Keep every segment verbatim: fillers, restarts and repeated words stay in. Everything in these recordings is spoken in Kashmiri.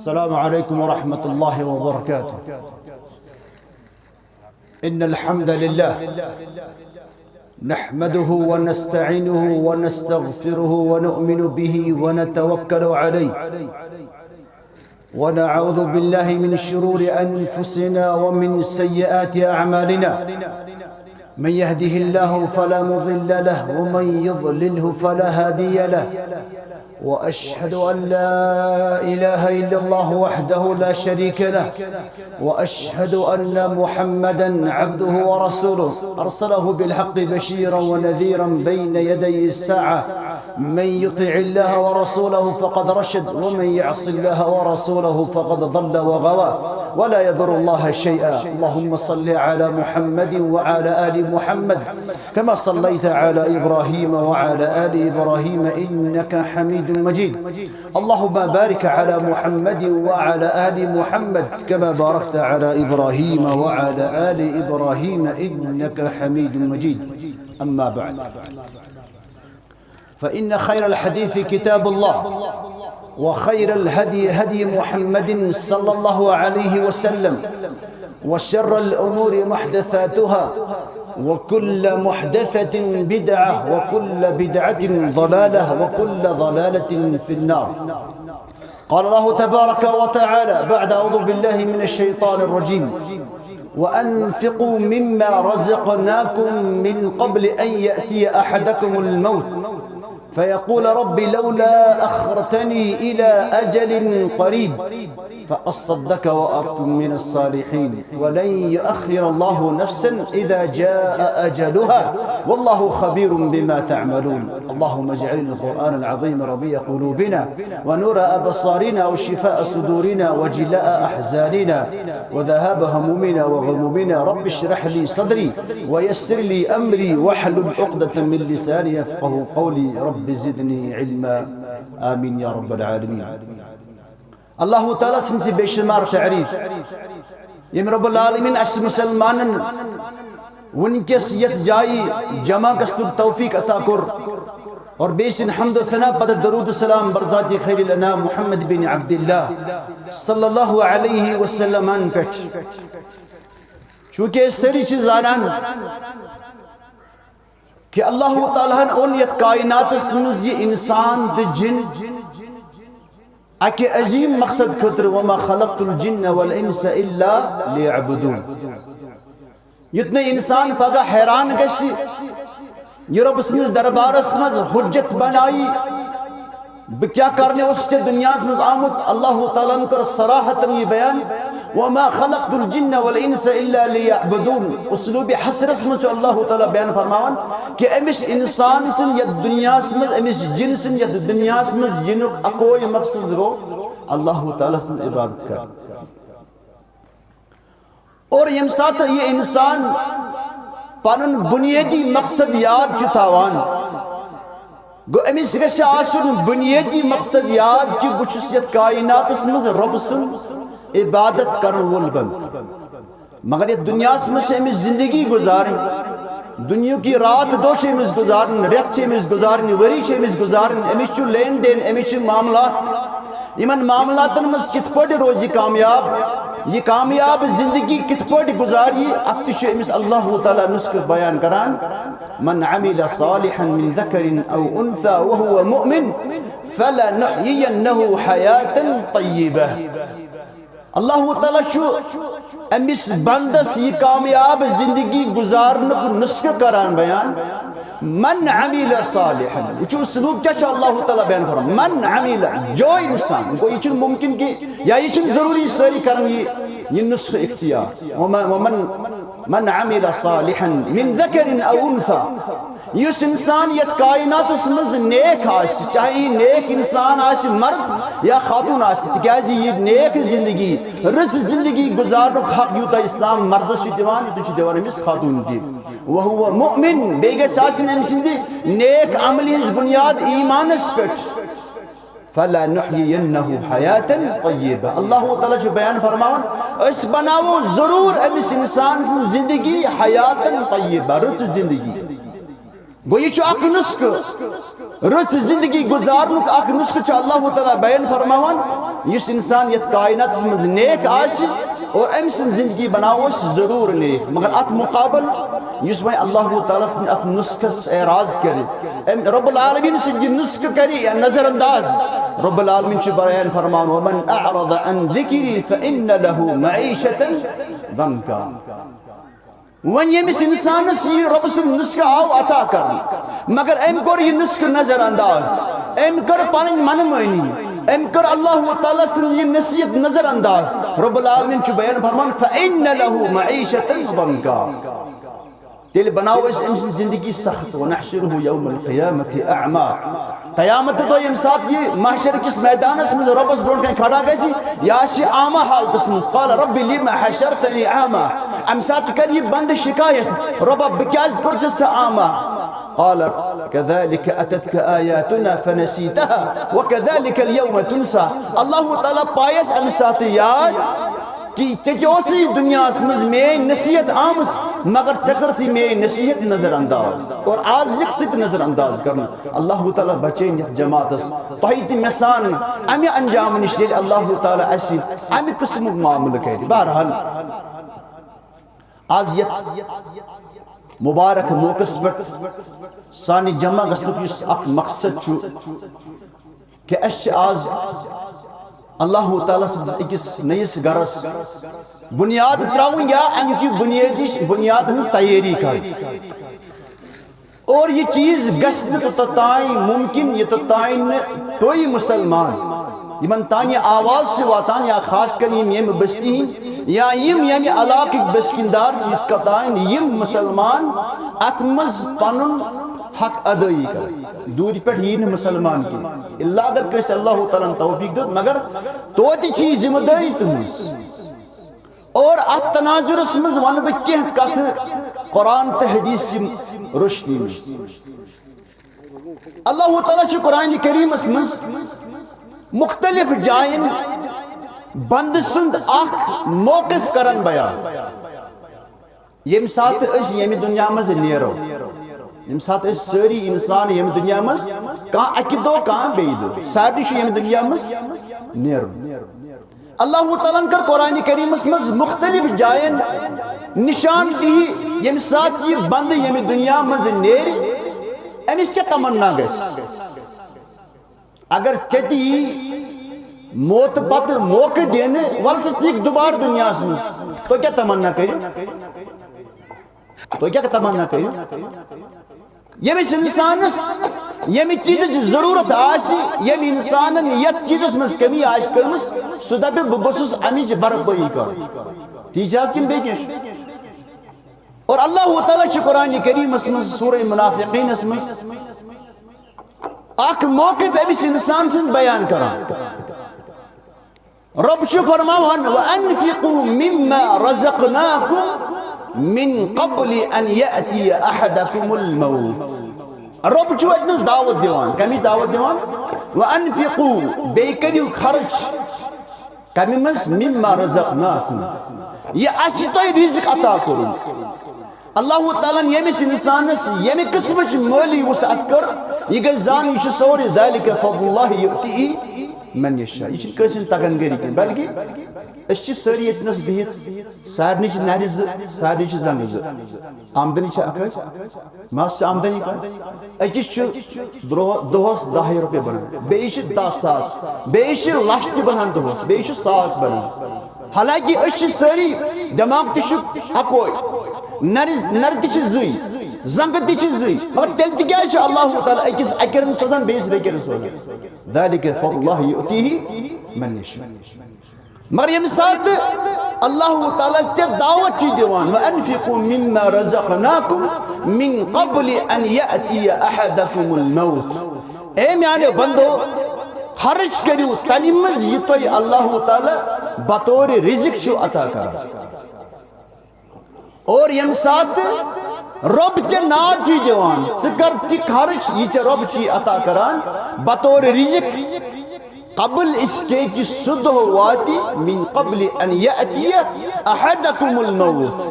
السلام عليكم ورحمة الله وبركاته. إن الحمد لله نحمده ونستعينه ونستغفره ونؤمن به ونتوكل عليه، ونعوذ بالله من شرور أنفسنا ومن سيئات أعمالنا. من يهده الله فلا مضل له، ومن يضلله فلا هادي له. وأشهد أن لا إله إلا الله وحده لا شريك له، وأشهد أن محمدا عبده ورسوله، أرسله بالحق بشيرا ونذيرا بين يدي الساعة. من يطع الله ورسوله فقد رشد، ومن يعص الله ورسوله فقد ضل وغوى، ولا يضر الله شيئا. اللهم صل على محمد وعلى آل محمد كما صليت على إبراهيم وعلى آل إبراهيم إنك حميد مجيد. اللهم بارك على محمد وعلى آل محمد كما باركت على إبراهيم وعلى آل إبراهيم إنك حميد مجيد. أما بعد، فإن خير الحديث كتاب الله، وخير الهدي هدي محمد صلى الله عليه وسلم، وشر الأمور محدثاتها، وكل محدثة بدعة، وكل بدعة ضلالة، وكل ضلالة في النار. قال الله تبارك وتعالى بعد أعوذ بالله من الشيطان الرجيم: وأنفقوا مما رزقناكم من قبل أن يأتي أحدكم الموت فيقول رب لولا أخرتني إلى أجل قريب فأصدق وأكن من الصالحين ولن يؤخر الله نفسا إذا جاء أجلها والله خبير بما تعملون. اللهم اجعل القرآن العظيم ربيع قلوبنا ونور أبصارنا وشفاء صدورنا وجلاء أحزاننا وذهاب همومنا وغمومنا. رب اشرح لي صدري ويسر لي أمري واحلل عقدة من لساني يفقه قولي. رب زدني علما. آمين يا رب العالمين. اللہ تعالیٰ سٕنٛز بے شمار تعریف، ییٚمۍ رب العالمین اسہِ مسلمانن وٕنکیٚس یتھ جایہِ جمع گژھنُک توفیق عطا کوٚر، اور بیٚیہِ سٕنٛدِ حمد و ثنا پتہٕ درود و سلام بر ذات خیر الانام محمد بن عبداللہ صلی اللہ علیہ وسلمن پٮ۪ٹھ۔ چونکہ أسۍ سٲری چھِ زانان کہ اللہ تعالیٰ ہن اوٚن یتھ کائناتس منٛز یہِ انسان تہٕ جن اکہِ عظیم مقصد خٲطرٕ، وما خلقت الجن والانس الا لیعبدون۔ یُتھ نہٕ انسان پگاہ حیران گژھِ، یہِ رۄب سٕنٛدِس دربارس منٛز حجت بنایہِ، بہٕ کیٛاہ کرنہِ اوسُس ژےٚ دُنیاہس منٛز آمُت؟ اللہ تعالیٰ ہن کٔر صراحتن یہِ بیان، وما خلقت الجن والانس الا لیعبدون۔ اسلوب حصرس منٛز چھُ اللہ تعالیٰ بیان فرماوان کہ أمِس انسان سٕنٛدۍ یتھ دُنیاہس منٛز، أمِس جن سٕنٛدۍ یتھ دُنیاہس منٛز جنُک اکوے مقصد گوٚو اللہ تعالیٰ سٕنٛز عبادت کرٕنۍ۔ اور ییٚمہِ ساتہٕ یہِ انسان پنُن بنیٲدی مقصد یاد چھُ تھاوان، گوٚو أمِس گژھِ آسُن بنیٲدی مقصد یاد کہ بہٕ چھُس یتھ کائناتس منٛز رۄب سُنٛد عبادت کرن وول بندٕ۔ مگر یتھ دُنیاہس منٛز چھِ أمِس زندگی گُزارٕنۍ، دُنیہُک یہِ راتھ دۄہ چھِ أمِس گُزارٕنۍ، رٮ۪تھ چھِ أمِس گُزارٕنۍ، ؤری چھِ أمِس گُزارٕنۍ، أمِس چھُ لین دین، أمِس چھِ معاملات۔ یِمن معاملاتن منٛز کِتھ پٲٹھۍ روزِ یہِ کامیاب، یہِ کامیاب زندگی کِتھ پٲٹھۍ گُزارِ یہِ، اتھ تہِ چھُ أمِس اللہ تعالیٰ نسخہٕ بیان کران، من عمل صالحا من ذکر او انثی وهو مؤمن فلنحیینہ حیاتا طیبہ۔ اللہ تعالیٰ چھُ أمِس بندس یہِ کامیاب زندگی گُزارنُک نسخہٕ کران بیان۔ من عمل صالحا، وٕچھِو اسلوب کیٛاہ چھُ اللہ تعالیٰ بیان فرماوان۔ من عمل، جو انسان، گوٚو یہِ چھُنہٕ مُمکِن کہِ، یا یہِ چھُنہٕ ضروٗری سٲری کرن یہِ، یہِ نسخہٕ اختیار۔ ومن، ومن، من عمل صالحا من ذکر او انثی، یُس انسان یتھ کائناتس منٛز نیک آسہِ، چاہے یہِ نیک انسان آسہِ مرد یا خاتون آسہِ، تِکیازِ یہِ نیک زندگی، رٕژ زندگی گُزارنُک حق یوٗتاہ اسلام مردس چھُ دِوان، یوٗتاہ چھُ دِوان أمِس خاتون تہِ۔ وهو مؤمن، بیٚیہِ گژھِ آسٕنۍ أمۍ سٕنٛدِ نیک عملہِ ہٕنٛز بُنیاد ایٖمانس پٮ۪ٹھ۔ فلنحیینہ حیاتا طیبہ۔ اللہ تعالیٰ چھُ بیان فرماوان، أسۍ بناوو ضروٗر أمِس انسان سٕنٛز زندگی حیاتا طیبہ، رٕژ زندگی۔ گوٚو، یہِ چھُ اکھ نسخہٕ۔ رٕژ زندگی گُزارنُک اکھ نسخہٕ چھُ اللہ تعالیٰ بیان فرماوان۔ یُس انسان یتھ کائناتس منٛز نیک آسہِ اور أمۍ سٕنٛز زندگی بناوو أسۍ ضروٗر نیک، مگر اتھ مقابل یُس وۄنۍ اللہ تعالیٰ سٕنٛدِ اتھ نسخس اعراض کرِ، أمۍ رب العالمین سٕنٛدِ یہِ نسخہٕ کرِ نظر انداز، رب العالمین چھُ بیان فرماوان، "ومن اعرض عن ذکری فان له معیشة ضنکا۔" وۄنۍ ییٚمِس انسانس یہِ رۄب سُنٛد نسخہٕ آو عطا کرنہٕ، مگر أمۍ کوٚر یہِ نسخہٕ نظر انداز، أمۍ کٔر پنٕنۍ من مٲنی، أمۍ کٔر اللہ تعالیٰ سٕنٛز یہِ نصیحت نظر انداز۔ رب العالمین چھُ بیان فرمان، "فإن له معیشة ضنکا۔" تیٚلہِ بناوو أسۍ أمۍ سٕنٛز زندگی سخت، "ونحشره یوم القیامة اعما۔" قیامت دۄہ ییٚمہِ ساتہٕ یہِ محشر کِس میدانس منٛز رۄبس برونٛٹھ کنہِ کھڑا گژھِ، یہِ آسہِ اعما حالتس منٛز۔ "قال رب لم حشرتنی اعما۔" امہِ ساتہٕ کرِ یہِ بندٕ شکایت، "رۄبا، بہٕ کیازِ کوٚرتھس ژےٚ اعما؟" قال كذلك أتتك آياتنا فنسيتها وكذلك اليوم تنسى۔ اللہ تعالیٰ پایس امہِ ساتہٕ یاد کہ ژےٚ تہِ اوسُے دُنیاہَس منٛز میٲنۍ نصیحت آمٕژ، مگر ژےٚ کٔرتھٕے میٲنۍ نصیحت نظر انداز، اور آز یِکھ ژٕ تہِ نظر انداز کرنہٕ۔ اللہ تعالیٰ بچٲیِن یتھ جماعتس، تۄہہِ تہِ مےٚ سان، امہِ انجام نِش، ییٚلہِ اللہ تعالیٰ اسہِ امہِ قٕسمُک معاملہٕ کرِ۔ بہرحال، آز یتھ مبارک موقعس پٮ۪ٹھ سانہِ جمع گژھنُک یُس اکھ مقصد چھُ، کہ اسہِ چھِ آز اللہ تعالیٰ سٕنٛدِس أکِس نٔیِس گرس بُنیاد ترٛاوُن یا اَمہِ کہِ بُنیٲدی بُنیاد ہٕنٛز تیٲری کرٕنۍ۔ اور یہِ چیٖز گژھِ نہٕ توٚتام مُمکِن، یوٚتام نہٕ تُہۍ مُسلمان، یِمن تام یہِ آواز چھِ واتان، یا خاص کر یِم ییٚمہِ بستی ہٕنٛدۍ یا یِم ییٚمہِ علاقٕکۍ بسکِندار چھِ، یوٚتام یِم مُسلمان اَتھ منٛز پنُن حق ادٲیی کرن۔ دوٗرِ پٮ۪ٹھ یی نہٕ مُسلمان کینٛہہ، الا اگر کٲنٛسہِ اللہ تعالیٰ ہن توفیق دیُت، مگر توتہِ چھِ یہِ ذمہٕ دٲری تُہٕنٛز۔ اور اتھ تناظرس منٛز ونہٕ بہٕ کینٛہہ کتھٕ قرآن تہٕ حدیث چہِ روشنی منٛز۔ اللہ تعالیٰ چھُ قرآن کریمس منٛز مختلف جاین بندٕ سُنٛد اکھ موقف کران بیان۔ ییٚمہِ ساتہٕ أسۍ ییٚمہِ دُنیا منٛز نیرو، ییٚمہِ ساتہٕ أسۍ سٲری انسان ییٚمہِ دُنیا منٛز، کانٛہہ اکہِ دۄہ، کانٛہہ بیٚیہِ دۄہ، سارنٕے چھُ ییٚمہِ دُنیا منٛز نیرُن۔ اللہ تعالیٰ ہن کٔر قرآن کریمس منٛز مختلف جاین نشان دہی، ییٚمہِ ساتہٕ یہِ بندٕ ییٚمہِ دُنیا منٛز نیرِ، أمِس کیٛاہ تمنا گژھِ؟ اگر ژےٚ تہِ یی موتہٕ پتہٕ موقعہٕ دِنہٕ، ول سا ژٕ یِکھ دُبارٕ دُنیاہس منٛز، تُہۍ کیٛاہ تمنا کٔرِو؟ تُہۍ کیٛاہ تمنا کٔرِو؟ ییٚمِس انسانس ییٚمہِ چیٖزٕچ ضروٗرت آسہِ، ییٚمہِ انسانن یتھ چیٖزس منٛز کٔمی آسہِ کٔرمٕژ، سُہ دپہِ، "بہٕ گوٚژھُس امِچ بھرپٲیی کرُن۔" تی چھِ حظ کِنہٕ بیٚیہِ کینٛہہ چھُ؟ اور اللہ تعالیٰ چھُ قرآن کریمس منٛز سورہ منافقینس منٛز اکھ موقف أمِس انسان سُنٛد بیان کران۔ رۄب چھُ فرماوان، "وَأَنفِقُوا مِمَّا رَزَقْنَاكُمْ مِنْ قَبْلِ أَنْ يَأْتِيَ أَحَدَكُمُ الْمَوْتُ۔" رۄب چھُ اَتہِ نَس دعوت دِوان، کَمِچ دعوت دِوان؟ "وَأَنفِقُوا"، بیٚیہِ کٔرِو خرٕچ، کَمہِ منٛز؟ "مِمَّا رَزَقْنَاكُمْ"، یہِ اَسہِ تۄہہِ رِزق عطا کوٚرمُت۔ اللہ تعالیٰ ہن ییٚمِس انسانس ییٚمہِ قٕسمٕچ مٲلی وسعت کٔر، یہِ گژھِ زانُن، یہِ چھُ سورُے، "ذَلِكَ فَضْلُ اللَّهِ يُؤْتِيهِ مَنْ يَشَاءُ"۔ یہِ چھُنہٕ کٲنٛسہِ ہُنٛد تگن گری کینٛہہ، بلکہِ أسۍ چھِ سٲری ییٚتہِ نَس بِہِتھ، سارنٕے چھِ نَرِ زٕ، سارنٕے چھِ زنٛگہٕ زٕ۔ آمدنی چھِ اکھ حظ، مَس چھِ آمدنی کانٛہہ۔ أکِس چھُ برٛونٛہہ دۄہس دَہ رۄپیہِ بنان، بیٚیِس چھِ دَہ ساس، بیٚیِس چھِ لَچھ تہِ بنان دۄہس، بیٚیِس چھُ ساس بنان۔ حالانکہ أسۍ چھِ سٲری، دٮ۪ماغ تہِ چھُ اَکوے، نَرِ، نَرِ تہِ چھِ زٕے، زنٛگہٕ تہِ چھِ زٕے، مگر تیٚلہِ تہِ کیٛازِ چھُ اللہ تعالیٰ أکِس اَکہِ رنٛگہٕ سوزان، بیٚیِس بیٚکہِ رنٛگہٕ سوزان؟ "ذَلِكَ فَضْلُ اللَّهِ يُؤْتِيهِ مَنْ يَشَاءُ"۔ مگر ییٚمہِ ساتہٕ اللہ تعالیٰ ژےٚ دعوت چھُ دِوان، "وَأَنفِقُوا مِمَّا رَزَقْنَاكُمْ مِنْ قَبْلِ أَنْ يَأْتِيَ أَحَدَكُمُ الْمَوْتُ"، اے میانیو بندو، خرچ کٔرِو تَمہِ منٛز یہِ تۄہہِ اللہ تعالیٰ بطور رزق چھُ عطا کران۔ اور ییٚمہِ ساتہٕ رۄب ژےٚ ناد چھُے دِوان، ژٕ کر تہِ خرٕچ، یہِ ژےٚ رۄب چھُے عطا کران بطور رزق، قبل اس کے کہِ سُہ دۄہ واتہِ، من قبل ان یأتی احدکم الموت،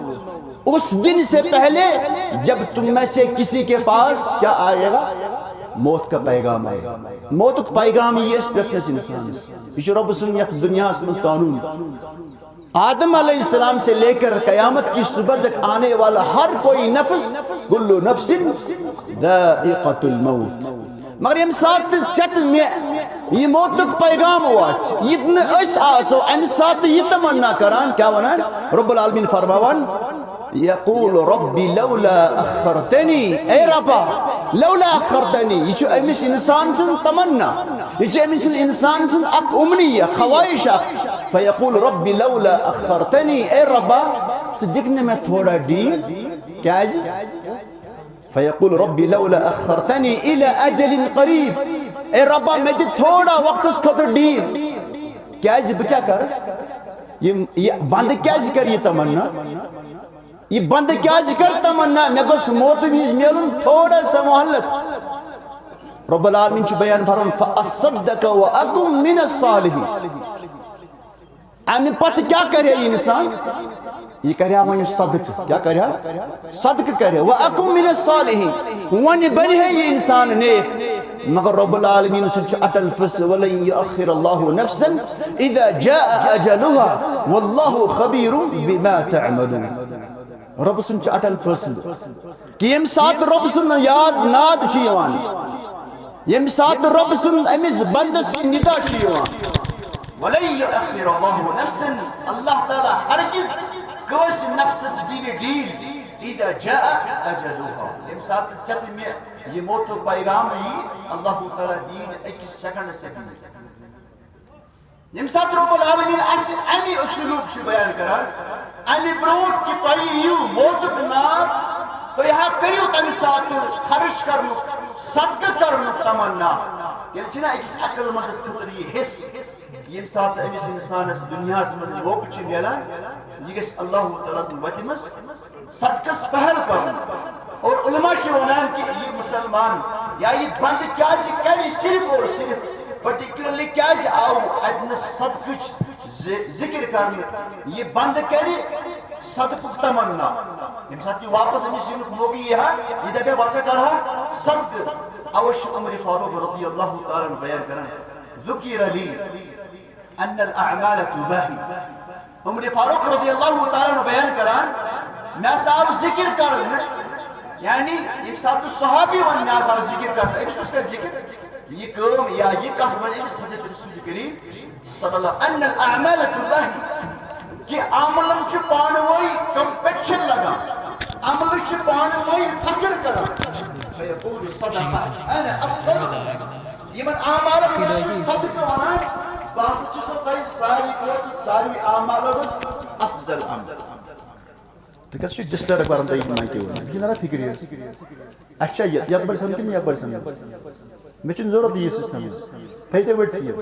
اس دن سے پہلے جب تم میں سے کسی کے پاس کیا آئے گا؟ موت کا پیغام آئے گا۔ موتک پیغام یی اس پرٛٮ۪تھ کٲنٛسہِ انسانس۔ یہِ چھُ رۄب سُنٛد یتھ دُنیاہس منٛز قانون۔ آدم علیہ السلام سے لے کر قیامت کی صبح تک آنے والا ہر کوئی نفس، کل نفس ذائقۃ الموت۔ مگر ییٚمہِ ساتہٕ ژےٚ تہٕ مےٚ یہِ موتُک پیغام واتہِ، یہِ نہٕ أسۍ آسو، امہِ ساتہٕ یہِ تمنا کران، کیٛاہ ونان؟ رب العالمین فرماوان، یقول رب لولا اخرتنی، اے ربا، لولا اخرتنی، یہِ چھُ أمِس انسان سٕنٛز تمنا، یہِ چھِ أمِس انسان سٕنٛز اکھ امنیہ، خواہش اکھ۔ فیقول رب لولا اخرتنی، اے ربا، ژٕ دِکھ نہٕ مےٚ تھوڑا ڈیٖل؟ کیٛازِ؟ فیقول رب لولا اخرتنی الی اجل قریب، اے ربا، مےٚ دِ تھوڑا وقتس خٲطرٕ ڈیٖل۔ کیٛازِ؟ بہٕ کیٛاہ کرٕ؟ یِم، یہِ بندٕ کیٛازِ کرِ یہِ تمنا؟ یہِ بندٕ کیٛازِ کرِ تمنا؟ مےٚ گوٚژھ موتہٕ وِزِ میلُن تھوڑا سا مہلت۔ رب العالمین چھُ بیان فرماوان، فاصدق واکن من الصالحین۔ امہِ پتہٕ کیٛاہ کرِ یہِ انسان؟ یہِ کرِ ہا وۄنۍ صدقہٕ۔ کیٛاہ کرِ ہا؟ صدقہٕ کرِ ہا۔ واکن من الصالحین۔ وۄنۍ بنہِ ہے یہِ انسان نیک۔ مگر رب العالمین سُنٛد چھُ اٹل فٲصلہٕ، ولن یؤخر اللہ نفسا اذا جاء اجلها واللہ خبیر بما تعملون۔ رب سُنٛد چھُ اٹل فٲصلہٕ کہِ ییٚمہِ ساتہٕ رب سُنٛد یاد ناد چھُ یِوان، ییٚمہِ ساتہٕ رب سُنٛد أمِس بندس یہِ ندا چھُ یِوان، ولن یؤخر اللہ نفسا، اللہ تعالیٰ ہرگز کٲنٛسہِ نفسس دِیہِ نہٕ ڈیٖل، اذا جاء اجلها، ییٚمہِ ساتہٕ ژےٚ تہٕ مےٚ یہِ موتُک پیغام یی، اللہ تعالیٰ دِیہِ نہٕ أکِس سیکنڈس تہِ ڈیٖل۔ ییٚمہِ ساتہٕ رب العالمین اسہِ امی اسلوب چھُ بیان کران، امی برونٛٹھ کہِ تۄہہِ یِیِو موتُک ناد، تُہۍ ہا کٔرِو تمہِ ساتہٕ خرٕچ کرنُک، صدقہٕ کرنُک تمنا۔ تیٚلہِ چھِنہ أکِس عقل مندس خٲطرٕ یہِ حِصہٕ، ییٚمہِ ساتہٕ أمِس انسانس دُنیاہس منٛز موقعہٕ چھُ میلان، یہِ گژھِ اللہ تعالیٰ سٕنٛدِ وتہِ منٛز صدقس پہل کرُن۔ اور علماء چھِ ونان کہِ یہِ مسلمان یا یہِ بندٕ کیازِ کرِ صرف اور صرف، پرٹیکولرلی کیازِ آو اتہِ نہٕ صدقٕچ ذ-، ذکر کرنہٕ؟ یہِ بندٕ کرِ صدقُک تمنا۔ ییٚمہِ ساتہٕ یہِ واپس أمِس یِنُک موقعہٕ یی ہا، یہِ دپہِ ہا، بہٕ ہسا کرٕ ہا صدقہٕ۔ اوے چھُ عمر فاروق رضی اللہ تعالیٰ عنہ بیان کران، ذکر لی ان الاعمال تباہی۔ عمر فاروق رضی اللہ تعالیٰ عنہ بیان کران، مےٚ ہسا آو ذکر کرنہٕ، یعنی ییٚمہِ ساتہٕ صحابی ون مےٚ ہسا آو ذکر کرنہٕ، أمِس کُس کرِ ذکر؟ یہِ کٲم یا یہِ کتھ ون أمِس حضرت رسول کریم صلی اللہ، ان الاعمال تباہی، کہِ عملن چھُ پانہٕ وٲنۍ کمپٹیشن لگان، عملہٕ چھِ پانہٕ وٲنۍ فخر کران۔ فیقول صدق انا افضل۔ یِمن اعمالن منٛز چھُ صدقہٕ ونان، بہٕ ہسا چھُسو تۄہہِ ساروی کھۄتہٕ ساروی اعمالو منٛز افضل عمل۔ تُہۍ کتھ چھِو disturb کران تُہۍ یِمن تہِ وَنان؟ یہِ چھُنہٕ تران فِکرِ۔ اَسہِ چھا یہِ یَپٲرۍ سَمجھُن، یَپٲرۍ سَمجھُن؟ مےٚ چھُنہٕ ضروٗرت یہِ system۔ تھٲیِو تُہۍ ؤٹِتھ یہِ۔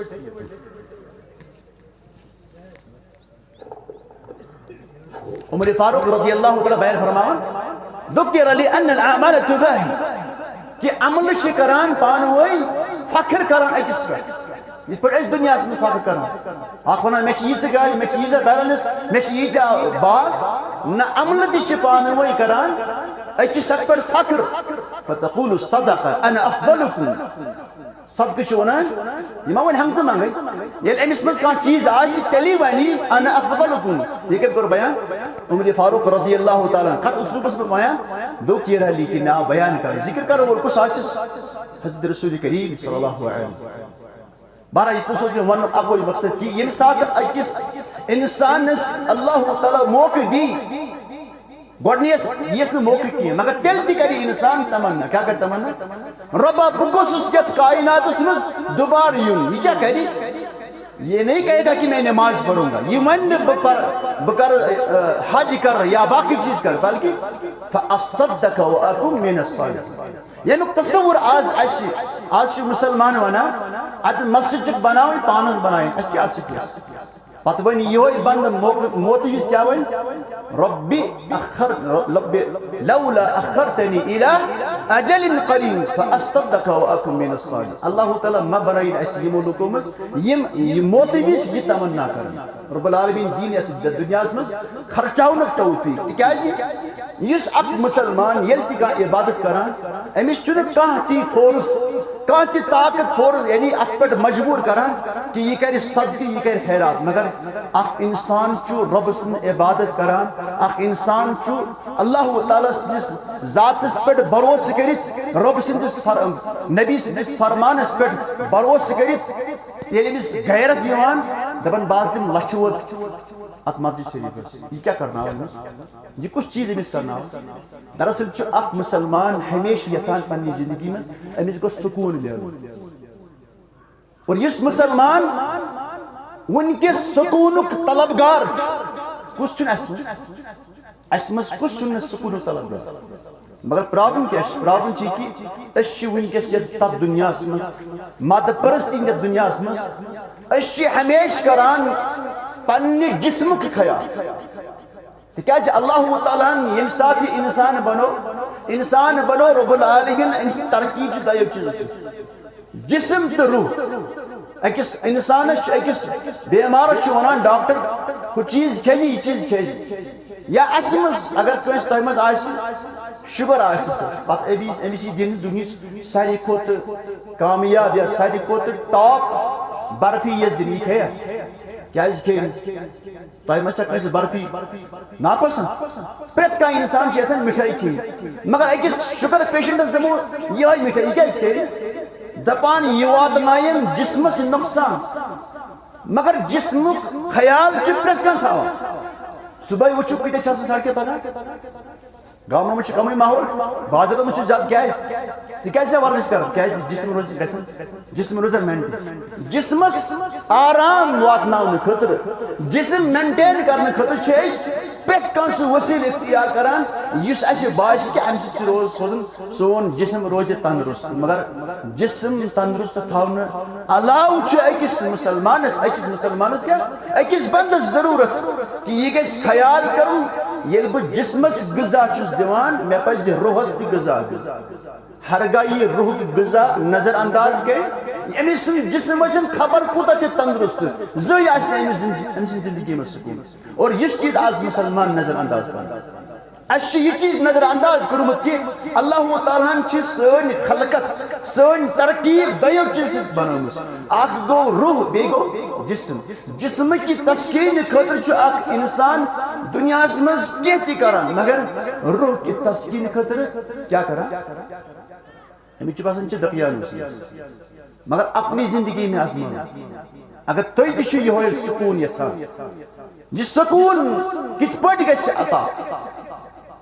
عمر فاروق رضی اللہ تعالیٰ بیان فرماوان، ذکر لی ان الاعمال تباہی، کہِ عملہٕ چھِ کران پانہٕ وٲنۍ فخر کران أکِس پٮ۪ٹھ۔ یِتھ پٲٹھۍ أسۍ دُنیاہَس منٛز فخر کران۔ اکھ وَنان، مےٚ چھِ ییٖژٕ گاڑِ، مےٚ چھِ ییٖژاہ بنگلہٕ، مےٚ چھِ ییٖتیٛاہ باغ۔ نہ، عملہٕ تہِ چھِ پانہٕ وٲنۍ کران أکِس اکھ پٮ۪ٹھ فخر۔ فتقول صدق انا افضلکم۔ صدقہٕ چھُ وَنان، یہِ ما وَنہِ ہنٛگتہٕ منٛگَے۔ ییٚلہِ أمِس منٛز کانٛہہ چیٖز آسہِ، تیٚلی وَنہِ یہِ، انا افضلکم۔ یہِ کٔمۍ کوٚر بیان؟ عمر فاروق رضی اللہ تعالیٰ عنہ۔ کَتھ اُسلوٗبَس منٛز بیان؟ ذکر لی، کہِ ناو بیان کَرُن۔ ذکر کَرَن وول کُس آسہِ؟ حضرت رسول کریم صلی اللہ علیہ وسلم۔ بہرحال، یہِ تہِ اوس مےٚ وَنُن اَکُے مقصد کہِ ییٚمہِ ساتہٕ أکِس اِنسانَس اللہ تعالیٰ موقعہٕ دی، گۄڈٕنِیَس یِیَس نہٕ موقعہٕ کینٛہہ، مگر تیٚلہِ تہِ کَرِ اِنسان تمنا۔ کیٛاہ کَرِ تمنا؟ رۄبا، بہٕ گوٚژھُس یَتھ کائناتَس منٛز دُبارٕ یُن۔ یہِ کیٛاہ کَرِ؟ یہ نہیں کہے گا کہ میں نماز پڑھوں گا، یہ ون نہٕ بہٕ پَرٕ، بہٕ کَرٕ، ٲ، حج کَرٕ یا باقٕے چیٖز کَرٕ، بلکہِ فاصدق واکن من الصالحین۔ ییٚمیُک تصور آز اَسہِ، آز چھُ مُسلمان وَنان، اَدٕ مسجد چھِکھ بَناوٕنۍ، پانَس بَناوٕنۍ، اَسہِ کیٛاہ چھِ کینٛہہ؟ پَتہٕ وَنہِ یِہوٚے بنٛدٕ موقعہٕ، موتہٕ وِزِ کیٛاہ وَنہِ؟ رب اخر، رب لولا اخرتنی الی اجل قریب فاصدق واکن من الصالحین۔ اللہ تعالیٰ ما بنٲیِن اسہِ یِمو لوٗکو منٛز یِم یہِ موتہٕ وِزِ یہِ تمنا کرن۔ رب العالمین دِیِن اسہِ یتھ دُنیاہس منٛز خرچاونُک توفیق، تِکیازِ یُس اکھ مسلمان ییٚلہِ تہِ کانٛہہ عبادت کران، أمِس چھُنہٕ کانٛہہ تہِ فورس، کانٛہہ تہِ طاقت فورس، یعنی اتھ پٮ۪ٹھ مجبور کران کہِ یہِ کرِ صدقہٕ، یہِ کرِ خیرات، مگر اکھ انسان چھُ رۄبہٕ سٕنٛز عبادت کران، اکھ انسان چھُ اللہ تعالیٰ سٕنٛدِس ذاتس پٮ۪ٹھ بھروسہٕ کٔرِتھ، رۄب سٕنٛدِس فر-، نبی سٕنٛدِس فرمانس پٮ۪ٹھ بھروسہٕ کٔرِتھ، ییٚلہِ أمِس غیرت یِوان، دپان، "بہٕ حظ دِمہٕ لچھِ ووت اتھ مسجد شریفس، یہِ کیٛاہ کرناوان أمِس؟ یہِ کُس چیٖز أمِس کرناوان؟" دراصل چھُ اکھ مسلمان ہمیشہِ یژھان پننہِ زندگی منٛز أمِس گوٚژھ سکوٗن میلُن۔ اور یُس مسلمان وٕنکیٚس سکوٗنُک طلبگار چھُ، کُس چھُنہٕ اَسہِ منٛز؟ اَسہِ منٛز کُس چھُنہٕ سکوٗنُک طلبگار؟ مگر پرابلم کیٛاہ چھِ؟ پرابلم چھِ یہِ کہِ أسۍ چھِ وٕنکیٚس یَتھ، تَتھ دُنیاہَس منٛز، مادٕ پرستی ہِنٛدِس دُنیاہَس منٛز، أسۍ چھِ ہمیشہِ کران پننہِ جسمُک خیال۔ تِکیٛازِ اللہ تعالیٰ ہن ییٚمہِ ساتہٕ یہِ انسان بنوو، انسان بنوو رب العالمین، أمۍ سٕنٛز ترکیب چھِ دۄیو چیٖزو سۭتۍ، جسم تہٕ روح۔ أکِس انسانس چھُ، أکِس بیمارس چھُ ونان ڈاکٹر، ہُہ چیٖز کھیٚیہِ، یہِ چیٖز کھیٚیہِ۔ یا اسہِ منٛز اگر کٲنٛسہِ تۄہہِ منٛز آسہِ شُگر آسہِ سُہ، پتہٕ أمِس، أمِس یی دِنہٕ دُنہِچ ساروی کھۄتہٕ کامیاب یا ساروی کھۄتہٕ ٹاپ برفی یۄس دِنہٕ یی کھیٚیہ، کیٛازِ کھیٚیہِ نہٕ؟ تۄہہِ ما چھا کٲنٛسہِ برفی ناپسنٛد؟ پرٛٮ۪تھ کانٛہہ انسان چھُ یژھان مِٹھٲے کھیٚنۍ، مگر أکِس شُگر پیشنٹس دِمو یِہوٚے مِٹھٲے، یہِ کیٛازِ کھیٚیہِ؟ دپان یہِ واتنایم جسمس نۄقصان، مگر جسمُک خیال چھُ پرٛٮ۪تھ کانٛہہ تھاوان۔ صبحٲے وٕچھِو کۭتیاہ چھِ آسان سڑکہِ پکان، گامن منٛز چھُ کمٕے ماحول، بازرن منٛز چھُ زیادٕ۔ کیٛازِ؟ تِکیٛازِ چھِ ورزش کران؟ کیٛازِ جسم روزِ گژھان، جسم روزان مینٹین۔ جسمس آرام واتناونہٕ خٲطرٕ، جسم مینٹین کرنہٕ خٲطرٕ چھِ أسۍ پرٛٮ۪تھ کانٛہہ سُہ وسیلہٕ اختیار کران یُس اسہِ باسہِ کہِ امہِ سۭتۍ چھُ روز سوزُن سون جسم روزِ تندرست۔ مگر جسم تندرست تھاونہٕ علاوٕ چھُ أکِس مسلمانس، أکِس مسلمانس کیٛاہ؟ أکِس بندس ضروٗرت کہِ یہِ گژھِ خیال کرُن، ییٚلہِ بہٕ جسمس غذا چھُس دِوان، مےٚ پزِ روحس تہِ غذا دیُن۔ ہرگاہ یہِ روحُک غذا نظر انداز گٔے، أمۍ سُنٛد جسم ٲسِن خبر کوٗتاہ تہِ تندرست، زٕے آسہِ نہٕ أمِس زِندگی، أمۍ سٕنٛز زندگی منٛز سکوٗن۔ اور یُس چیٖز آز مسلمان نظر انداز کران، اسہِ چھُ یہِ چیٖز نظر انداز کوٚرمُت کہِ اللہ تعالیٰ ہن چھِ سٲنۍ خلقت، سٲنۍ ترکیب دۄیو چیٖزو سۭتۍ بنٲومٕژ۔ اکھ گوٚو روح، بیٚیہِ گوٚو جسم۔ جسمہٕ کہِ تسکیٖن خٲطرٕ چھُ اکھ انسان دُنیاہس منٛز کینٛہہ تہِ کران، مگر روح کہِ تسکیٖن خٲطرٕ کیٛاہ کران؟ أمِس چھُ باسان چھِ دقیانوسی، مگر اپنی زندگی میں آزماؤ۔ اگر تُہۍ تہِ چھِو یِہوٚے سکوٗن یژھان، یہِ سکوٗن کِتھ پٲٹھۍ گژھِ عطا؟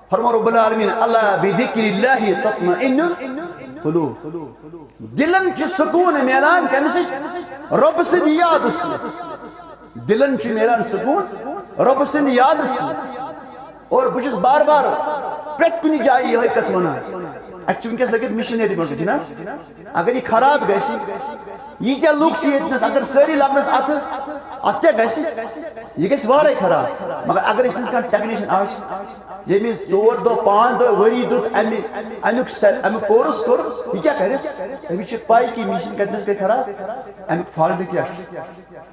فرمو رب العالمین، "الا بذکر اللہ تطمئن القلوب۔" دِلن چھُ سکوٗن میلان کَمہِ سۭتۍ؟ رۄبہٕ سٕنٛدِ یادٕ سۭتۍ۔ دِلن چھُ میلان سکوٗن رۄبہٕ سٕنٛدِ یادٕ سۭتۍ۔ اور بہٕ چھُس بار بار پرٛٮ۪تھ کُنہِ جایہِ یِہوٚے کَتھ وَنان، اَسہِ چھُ وٕنکیٚس لٔگِتھ مِشنٔری منٛز وٕنکیٚنَس۔ اگر یہِ خراب گژھِ، ییٖتیٛاہ لُکھ چھِ ییٚتہِ نَس، اگر سٲری لَبنَس اَتھٕ، اَتھ کیٛاہ گژھِ؟ یہِ گژھِ وارَے خراب۔ مگر اگر أسۍ نَس کانٛہہ ٹیکنیشن آسہِ، ییٚمۍ ژور دۄہ، پانٛژھ دۄہ، ؤری دیُت اَمہِ، اَمیُک سیل، اَمیُک کورس کوٚر، یہِ کیٛاہ کَرِ؟ أمِس چھِ پَے کہِ یہِ مِشیٖن کَتہِ نَس گٔے خراب، اَمیُک فالٹ کیٛاہ چھُ۔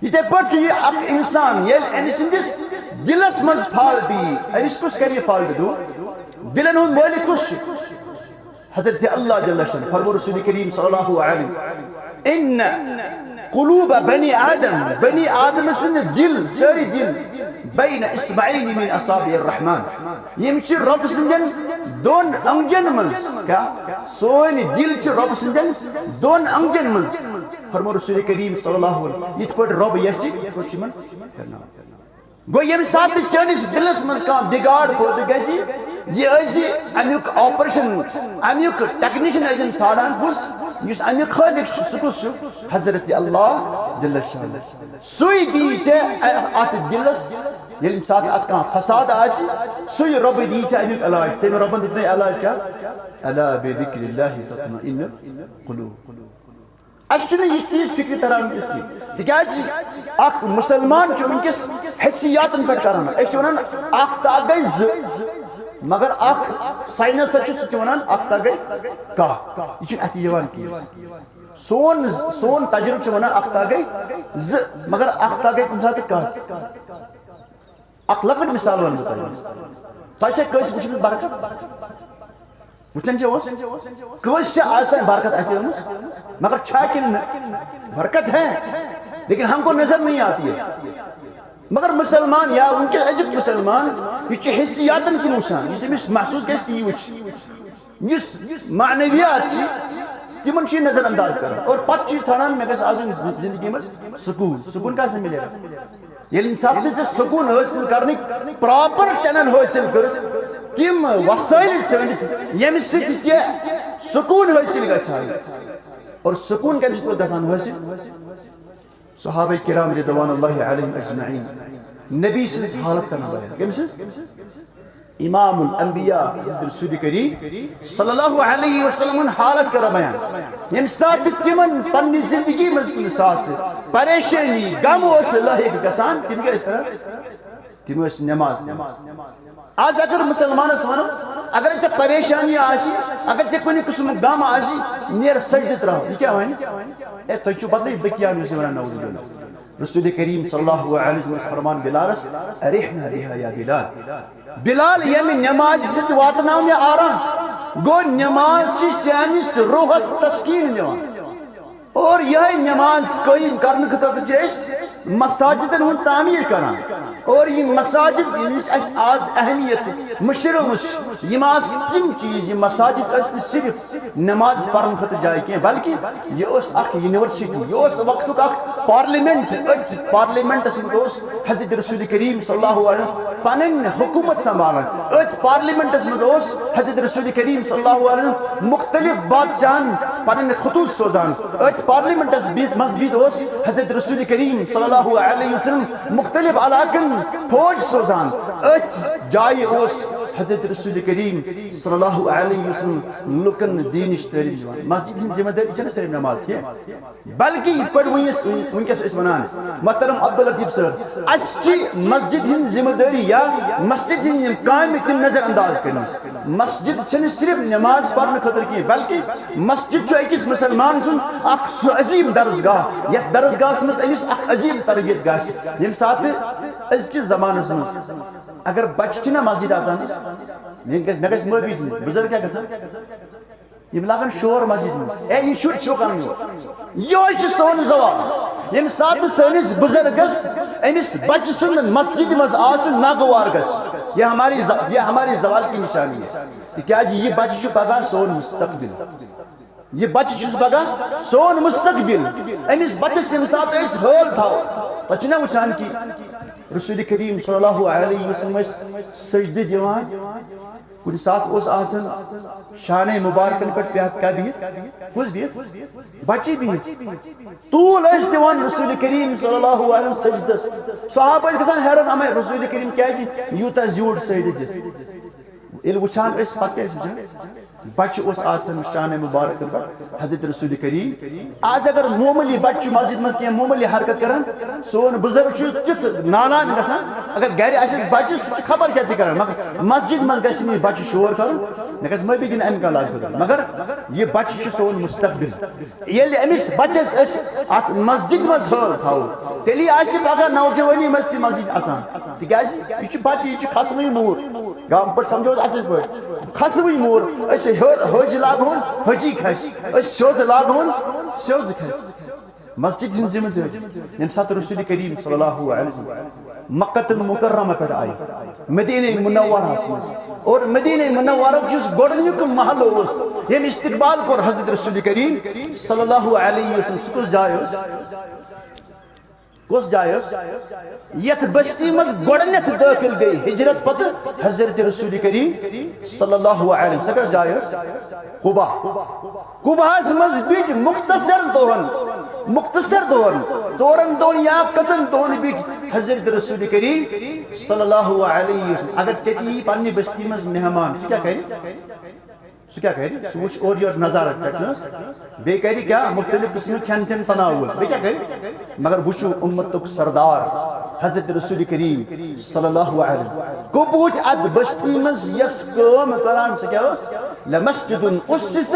یِتھے پٲٹھۍ چھُ یہِ اکھ انسان، ییٚلہِ أمۍ سٕنٛدِس دِلس منٛز فالٹ یی، أمِس کُس کرِ یہِ فالٹ دوٗر؟ دِلن ہُنٛد مٲلِک کُس چھُ؟ حضرت اللہ جل شانہ۔ فرمو رسول کریم صلی اللہ علیہ وسلم، "ان قلوب بنی آدم"، بنی آدم سٕنٛدۍ دِل، سٲری دِل، "بین اصبعین من اصابع الرحمن"، یِم چھِ رۄب سٕنٛدٮ۪ن دۄن انٛگجن منٛز۔ کیٛاہ؟ سٲنۍ دِل چھِ رۄب سٕنٛدٮ۪ن دۄن انٛگجن منٛز۔ فرمو رسول کریم صلی اللہ علیہ وسلم، یِتھ پٲٹھۍ رۄب یژھِ، تِتھ پٲٹھۍ چھُ یِمن پھِرناوان۔ گوٚو، ییٚمہِ ساتہٕ تہِ چٲنِس دِلس منٛز کانٛہہ بِگاڑ پٲدٕ گژھِ، یہِ ٲسۍ اَمیُک آپریشن، اَمیُک ٹیکنیشن ٲسِن ژھانڈان کُس، یُس اَمیُک خٲلِق چھُ، سُہ کُس چھُ؟ حضرت اللہ جل شانہ۔ سُے دی ژےٚ اَتھ دِلس، ییٚلہِ ساتہٕ اَتھ کانٛہہ فساد آسہِ، سُے رۄبٕے دی ژےٚ اَمیُک علاج۔ تٔمۍ رۄبن دیُت نَے علاج کیٛاہ؟ الا بذکر اللہ تطمئن القلوب۔ اَسہِ چھُنہٕ یہِ چیٖز فِکرِ تران کِس کِہیٖنۍ۔ تِکیٛازِ اَکھ مُسلمان چھُ وٕنکیٚس حیثیاتَن پٮ۪ٹھ کران۔ أسۍ چھِ وَنان اَکھ تہٕ اَکھ گٔے زٕ۔ مگر اکھ ساینس چھُ، سُہ چھُ ونان اکھ تہہ گٔے کاہ۔ یہِ چھُنہٕ اَتھِ یِوان کینٛہہ۔ سون سون تجربہٕ چھُ ونان اکھ تہہ گٔے زٕ، مگر اکھ تہہ گٔے کُنہِ ساتہٕ کاہ۔ اکھ لۄکٕٹ مثال ونہٕ بہٕ تۄہہِ۔ تۄہہِ چھا کٲنٛسہِ وٕچھمٕژ برکت؟ وٕچھان چھِ اوس، کٲنٛسہِ چھِ آز تام برکت اَتھِ آمٕژ؟ مگر چھا کِنہٕ نہٕ؟ برکت ہے، لیکن ہم کو نظر نہیں آتی ہے۔ مگر مسلمان یا وٕنکیٚس أزیُک مسلمان، یہِ چھُ حسیاتن کُن وٕچھان، یُس أمِس محسوٗس گژھِ تی وٕچھِ۔ یُس معنویات چھِ، تِمن چھُ یہِ نظر انداز کران۔ اور پتہٕ چھُ یہِ ژھانڈان، مےٚ گژھِ آسُن زندگی منٛز سکوٗن۔ سکوٗن کیٛاہ سا مِلہِ؟ ییٚلہِ اِنسان تہِ ژےٚ سکوٗن حٲصِل کرنٕکۍ پراپر چینل حٲصِل کٔرٕتھ، تِم وسٲیِل ژھٲنٛڈِتھ، ییٚمہِ سۭتۍ ژےٚ سکوٗن حٲصِل گژھِ ہا۔ اور سکوٗن کَمہِ سۭتۍ اوس گژھان حٲصِل؟ صحابہ کرام رضوان اللہ علیہم اجمعین نبی سٕنٛز حالت کران بیان۔ کٔمۍ سٕنٛز؟ امام الانبیاء حضرت رسول کریم صلی اللہ علیہ وسلم ہُنٛد حالت کران بیان۔ ییٚمہِ ساتہٕ تِمن پننہِ زندگی منٛز کُنہِ ساتہٕ پریشٲنی، غم اوس لٲحق گژھان، تِم کیٛاہ ٲسۍ کران؟ تِم ٲسۍ نماز پران۔ آز اگر مسلمانس ونو، اگر ژےٚ پریشانی آسہِ، اگر ژےٚ کُنہِ قٕسمُک غم آسہِ، نیر سجدٕ ترٛاو۔ یہِ کیٛاہ ونہِ؟ اے، تُہۍ چھِو بدلٕے بٔکیان یُس یہِ ونان، نعوذ باللہ۔ رسول کریم صلی اللہ علیہ وسلم فرمان بلالس، "ارحنا بها یا بلال۔" بلال، ییٚمہِ نمازِ سۭتۍ واتناو مےٚ آرام۔ گوٚو، نماز چھِ چٲنِس روحس تسکیٖن دِوان۔ اور یِہے نماز قٲیِم کرنہٕ خٲطرٕ چھِ أسۍ مساجدن ہُنٛد تعمیٖر کران۔ اور یِم مساجد، ییٚمِچ اَسہِ آز اہمیت مٔشرٲومٕژ چھِ، یِم آسہٕ تِم چیٖز، یِم مساجد ٲسۍ نہٕ صرف نماز پرنہٕ خٲطرٕ جاے کینٛہہ، بلکہِ یہِ ٲس اکھ یونیورسٹی، یہِ اوس وقتُک اکھ پارلیمنٹ۔ أتھۍ پارلیمنٹس منٛز اوس حضرت رسول کریم صلی اللہ علیہ وسلم پنٕنۍ حکومت سنبھالان۔ أتھۍ پارلیمنٹس منٛز اوس حضرت رسول کریم صلی اللہ علیہ وسلم مختلف بادشاہن پنٕنۍ خطوط سوزان۔ أتھۍ پارلیمنٹس بِہِتھ، منٛز بِہِتھ اوس حضرت رسول کریم صلی اللہ علیہ وسلم مختلف علاقن فوج سوزان۔ أتھۍ جایہِ اوس حضرت رسول کریم صلی اللہ علیہ وسلم لُکن دینٕچ تعلیٖم دِوان۔ مسجد ہٕنٛز ذمہ دٲری چھنہٕ صرف نماز کینٛہہ، بلکہ یِتھ پٲٹھۍ وۄنۍ أسۍ، وٕنکیٚس أسۍ ونان، محترم عبداللطیف صٲب، اسہِ چھِ مسجد ہٕنٛز ذمہ دٲری یا مسجد ہٕنٛدۍ یِم کامہِ تِم نظر انداز کٔرمٕژ۔ مسجد چھنہٕ صرف نماز پرنہٕ خٲطرٕ کینٛہہ، بلکہ مسجد چھُ أکِس مسلمان سُنٛد اکھ سُہ عظیٖم درسگاہ، یتھ درسگاہس منٛز أمِس اکھ عظیٖم تربیت گژھِ۔ ییٚمہِ ساتہٕ أزکِس زمانس منٛز اگر بچہِ چھِنہ مسجد آسان، مےٚ گژھِ، مےٚ گژھِ معٲفی دِنۍ، بُزرگ کیٛاہ گژھان؟ یِم لاگان شور مسجد منٛز، اے، یہِ شُرۍ چھُکھ اَنُن یور۔ یِہوٚے چھُ سون زوال۔ ییٚمہِ ساتہٕ سٲنِس بُزرگس، أمِس بچہٕ سُنٛد مسجد منٛز آسُن ناگوار گژھِ، یہ ہماری ز-، یہ ہماری زوال کی نشانی ہے۔ تِکیٛازِ یہِ بچہٕ چھُ پگاہ سون مستقبل۔ یہِ بچہٕ چھُس پگاہ سون مستقبل۔ أمِس بچس ییٚمہِ ساتہٕ أسۍ حٲل تھاوو، پتہٕ چھِنہ وٕچھان کہِ رسول کریم صلی اللہ علیہ وسلم ٲسۍ سجدٕ دِوان۔ کُنہِ ساتہٕ اوس آسان شانَے مُبارکَن پٮ۪ٹھ پٮ۪ٹھ کیٛاہ بِہِتھ؟ کُس بِہِتھ؟ بَچہِ بِہِتھ۔ طوٗل ٲسۍ دِوان رسول کریم صلی اللہ علیہ وسلم سجدَس۔ صحابہٕ ٲسۍ گژھان حیران، اَمَے رسول کریم کیٛازِ یوٗتاہ زیوٗٹھ سجدٕ دِتھ؟ ییٚلہِ وٕچھان ٲسۍ، پَتہٕ کیٛاہ ٲسۍ وٕچھان؟ بَچہِ اوس آسان شانَے مُبارکَن پٮ۪ٹھ حضرت رسول کریم۔ آز اگر معموٗلی بَچہِ چھُ مسجد منٛز کینٛہہ معموٗلی حرکت کران، سون بُزرگ چھُ تیُتھ نالان گژھان، اگر گرِ آسٮ۪س بَچہِ، سُہ چھُ خبر کیٛاہ تہِ کران، مگر مسجد منٛز گژھِ نہٕ یہِ بَچہِ شور کرُن، مےٚ گژھِ معٲفی دِنۍ اَمہِ کلہٕ۔ مگر یہِ بَچہِ چھُ سون مستقبل۔ ییٚلہِ أمِس بَچَس أسۍ اَتھ مسجد منٛز حٲل تھاوو، تیٚلی آسہِ پگاہ نوجوٲنی منٛز تہِ مسجد اَژان، تِکیٛازِ یہِ چھُ بَچہِ، یہِ چھُ کھسنٕے موٗر۔ گامہٕ پٲٹھۍ سمجھو أسۍ اَصٕل پٲٹھۍ، کھسوٕے موٗر۔ أسۍ ہیوٚر حٲج لاگہون، حٲجی کھسہِ۔ أسۍ سیوٚد لاگہون، سیوٚد کھسہِ۔ مسجد ہٕنٛز ذمہٕ دٲری۔ ییٚمہِ ساتہٕ رسول کریم صلی اللہ علیہ وسلم مکہ المکرمہ پٮ۪ٹھ آیہِ مدینہ منورہس منٛز، اور مدینہ منورہ یُس گۄڈٕنیُک محل اوس، ییٚمۍ استقبال کوٚر حضرت رسول کریم صلی اللہ علیہ وسلم، سُہ کُس جاے اوس؟ کۄس جاے ٲس؟ یتھ بستی منٛز گۄڈٕنیتھ دٲخل گٔے ہجرت پتہٕ حضرت رسول کریم صلی اللہ علیہ وسلم۔ سۄ کۄس جاے ٲس؟ قبا۔ قباہس منٛز بیٖٹھۍ مختصر دۄہن، مختصر دۄہن، ژورن دۄہن یا کٔژن دۄہن بیٖٹھۍ حضرت رسول کریم صلی اللہ علیہ وسلم۔ اگر ژےٚ تہِ یی پننہِ بستی منٛز مہمان، ژٕ کیٛاہ کرِ؟ سُہ کیٛاہ کرِ؟ سُہ وٕچھِ اورٕ یورٕ نظارٕ تَتہِ نَس، بیٚیہِ کرِ کیٛاہ؟ مُختٔلِف قٕسمٕکۍ کھٮ۪ن چٮ۪ن تناوُل۔ بیٚیہِ کیٛاہ کرِ؟ مگر وٕچھِو اُمتُک سردار، حضرت رسول کریم صلی اللہ علیہ وسلم کو پوچھ ات بستی منٛز یس کٲم کران سۄ کیٛاہ ٲس؟ لمسجد اسس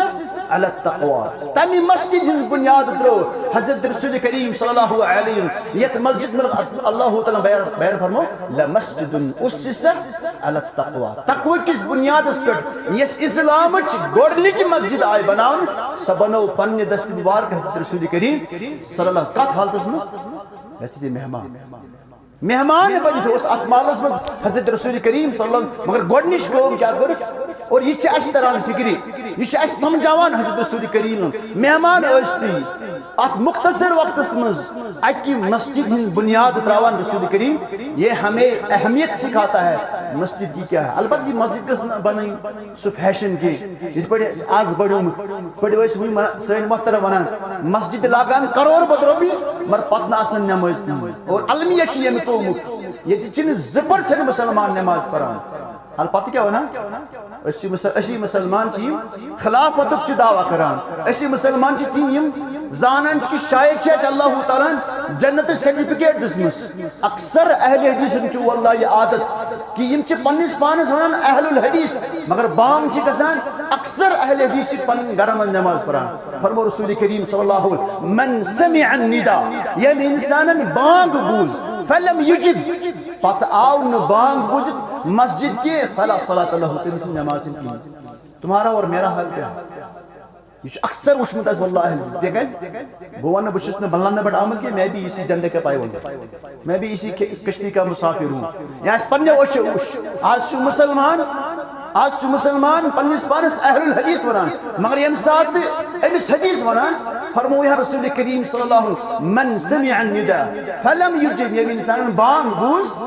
علی التقوی۔ تمہِ مسجد ہٕنٛز بنیاد ترٲو حضرت رسول کریم صلی اللہ علیہ وسلم۔ یتھ مسجد منٛز اللہ تعالیٰ بیان، بیان فرمو، لمسجد اسس علی التقوی۔ تقوی کِس بنیادس پٮ۪ٹھ یس اسلامٕچ گۄڈٕنِچ مسجد آیہِ بناونہٕ، سۄ بنٲو پننہِ دستِ مبارک حضرت رسول کریم صلی اللہ۔ کتھ حالتس منٛز؟ گژھِ تہِ مہمان۔ مہمان بٔنِتھ اوس اتھ محلس منٛز حضرت رسول کریم صلی اللہ علیہ وسلم۔ مگر گۄڈٕنِچ کٲم کیٛاہ کٔرٕکھ؟ اور یہِ چھِ اَسہِ تران فِکرِ، یہِ چھِ اَسہِ سمجھاوان حضرت رسول کریم۔ مہمان ٲسۍ تہِ اتھ مختصر وقتس منٛز اکہِ مسجد ہٕنٛز بنیاد تراوان رسول کریم۔ یہ ہمیں اہمیت سکھاتا ہے مسجد کی کیا ہے۔ البتہ یہ مسجد گٔژھ نہٕ بنٕنۍ سُہ فیشن کینٛہہ، یِتھ پٲٹھۍ آز بڑیومُت۔ یِتھ پٲٹھۍ ٲسۍ وٕنۍ ما-، سٲنۍ محترم ونان، مسجد لاگان کرور بد رۄپیہِ، مگر پتہٕ نہٕ آسان نمٲز کِہیٖنۍ۔ اور المیہ چھُ ییٚمہِ قومُک، ییٚتہِ چھِنہٕ زٕ percent مسلمان نماز پران۔ البتہ کیٛاہ ونان؟ أسۍ چھِ مُسل-، أسی مسلمان چھِ یِم خلافتُک چھِ دعویٰ کران۔ أسی مسلمان چھِ تِم یِم زانان چھِ کہِ شاید چھِ اَسہِ اللہ تعالیٰ ہن جنتٕچ certificate دِژمٕژ۔ اکثر اہل حدیثن چھُ واللہ یہِ عادت کہِ یِم چھِ پننِس پانس ونان اہل الحدیث، مگر بانگ چھِ گژھان، اکثر اہل حدیث چھِ پننٮ۪ن گرن منٛز نماز پران۔ فرمو رسول کریم صلی اللہ علیہ وسلم، من سمع الندا، ییٚمۍ انسانن بانگ بوٗز، فلم یجب، پتہٕ آو نہٕ بانگ بوٗزِتھ مسجد کینٛہہ، فلا صلاۃ لہ، تٔمۍ سٕنٛز نماز چھنہٕ کِہیٖنۍ۔ تمہارا اور میرا حال کیا ہے؟ یہ چھُ اکثر وُچھمُت اَسہِ واللہ۔ تِکیٛازِ بہٕ وَنہٕ، بہٕ چھُس نہٕ بلندٕ پٮ۪ٹھ آمُت کینٛہہ، میں بھی اسی جھنڈے کا پایبند ہوں۔ میں بھی اسی کش-، کشتی کا مسافر ہوں۔ یا اَسہِ پننیو أچھو وُچھ، آز چھُ مُسلمان، آز چھُ مُسلمان پننِس پانس اہل الحدیث ونان، مگر ییٚمہِ ساتہٕ أمِس حدیث ونان، فرموو یا رسول کریم صلی اللہ علیہ وسلم، من سمع الندا فلم یجب، ییٚمہِ انسانن بانگ بوٗز،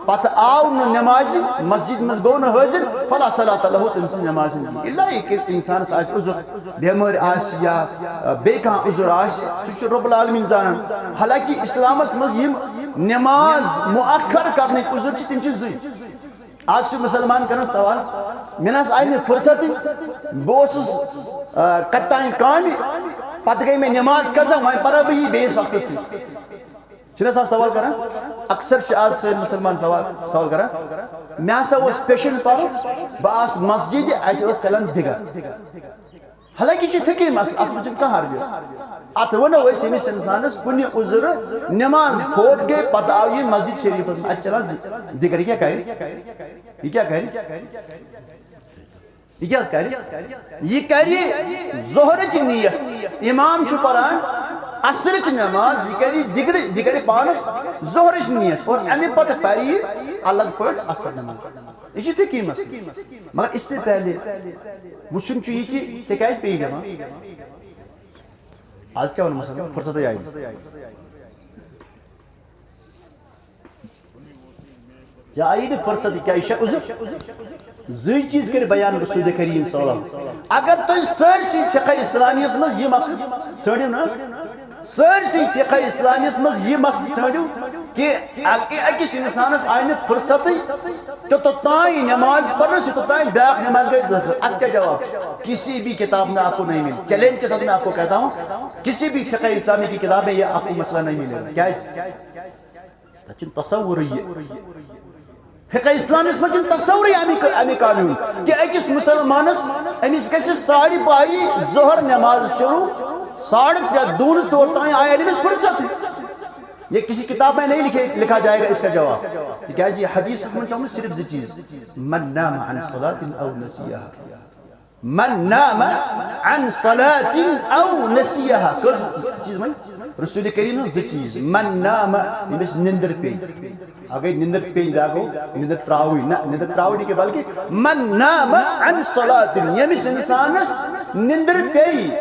پتہٕ آو نہٕ نمازِ مسجد منٛز، گوٚو نہٕ حٲضِر، فلا صلاۃ لہ، تٔمۍ سٕنٛز نماز چھنہٕ کِہیٖنۍ۔ الا یہِ کہِ انسانس آسہِ عذر، بٮ۪مٲرۍ آسہِ یا، آ، بیٚیہِ کانٛہہ عذر آسہِ، سُہ چھُ رب العالمین زانان۔ حالانکہ اسلامس منٛز یِم نماز مؤخر کرنٕکۍ عذر چھِ، تِم چھِ زٕے۔ آز چھِ مسلمان کران سوال، مےٚ نہ حظ آیہِ نہٕ فرصتٕے، بہٕ اوسُس، آ، کتہِ تام کامہِ، پتہٕ گٔے مےٚ نماز قضا، وۄنۍ پرٕ بہٕ یی بیٚیِس وقتس سۭتۍ۔ چھِنہٕ آسان سوال کران؟ اکثر چھِ آز سٲنۍ مسلمان سوال، سوال کران، مےٚ ہسا اوس پیشن پرُن، بہٕ آس مسجدِ، اتہِ اوس چلان دِگر۔ حالانکہ یہِ چھُ فقہی مسلہٕ، اتھ منٛز چھُنہٕ کانٛہہ حرج۔ اتھ ونو أسۍ ییٚمِس انسانس کُنہِ عذرٕ نماز فوت گٔے، پتہٕ آو یہِ مسجد شریفس منٛز، اتہِ چلان زِ-، دِگر، یہِ کیٛاہ کرِ؟ یہِ کیٛاہ کرِ؟ یہِ کیٛاہ حظ کرِ؟ یہِ کرِ ظہرٕچ نیت۔ امام چھُ پران عصرٕچ نماز، یہِ کرِ دِگرِ، یہِ کرِ پانس ظہرٕچ نیت اور امہِ پتہٕ پرِ یہِ الگ پٲٹھۍ عصر نماز۔ یہِ چھُ فقہی مسلہٕ۔ مگر اس سے پہلے وٕچھُن چھُ یہِ کہِ ژےٚ کیٛازِ پیٚیہِ نماز؟ آز کیٛاہ وَنہٕ مثلاً؟ فرصتٕے آیہِ نہٕ۔ ژےٚ آیی نہٕ فرصت، یہِ کیٛاہ، یہِ چھا عذر؟ زٕے چیٖز کٔرۍ بیان رسول کریم صلی اللہ علیہ وسلم۔ اگر تُہۍ سٲرسٕے فقہ اسلامیس منٛز یہِ مسلہٕ ژھٲنٛڈِو نہ حظ، سٲرسٕے فقہ اسلامیس منٛز یہِ مسلہٕ ژھٲنٛڈِو کہِ اَ-، أکِس انسانس آیہِ نہٕ فرصتٕے تہٕ توٚتام نماز پرنس، توٚتام بیٛاکھ نماز گٔے دٲخل۔ اتھ کیٛاہ جواب چھُ؟ کسی بھی کتاب میں آپ کو نہیں ملے۔ چیلنج کے ساتھ میں آپ کو کہتا ہوں، کسی بھی فقہ اسلامی کی کتاب میں یہ آپ کو مسئلہ نہیں ملے گا۔ کیٛازِ؟ تتھ چھُنہٕ تصورٕے یہِ۔ فقہ اسلامس منٛز چھُنہٕ تصورٕے اَمہِ، اَمہِ کامہِ ہُنٛد کہِ أکِس مسلمانس، أمِس گژھِ ساڑِ پایہِ ظہر نماز شروع، ساڑٕ ترٛےٚ، دوٗنہٕ ژور تام آیہِ نہٕ أمِس فرصتٕے۔ یہ کسی کتاب میں نہیں لکھے، لکھا جائے گا اس کا جواب۔ تِکیٛازِ یہِ حدیثس منٛز چھُ آمُت صرف زٕ چیٖز، من نام عن صلاة او نسیها۔ من نام عن صلاة او نسیها۔ کٔژ چیٖز وۄنۍ؟ رسول کریم ہٕنٛز زٕ چیٖز۔ من نام، ییٚمِس نِندٕر پیٚیہِ۔ اگر نِندٕر پیٚیہِ، بیٛاکھ گوٚو نِندٕر ترٛاوٕنۍ۔ نہ، نِندٕر ترٛاوٕنۍ نہٕ کینٛہہ، بلکہِ من نام عن صلاة، ییٚمِس اِنسانَس نِندٕر پیٚیہِ،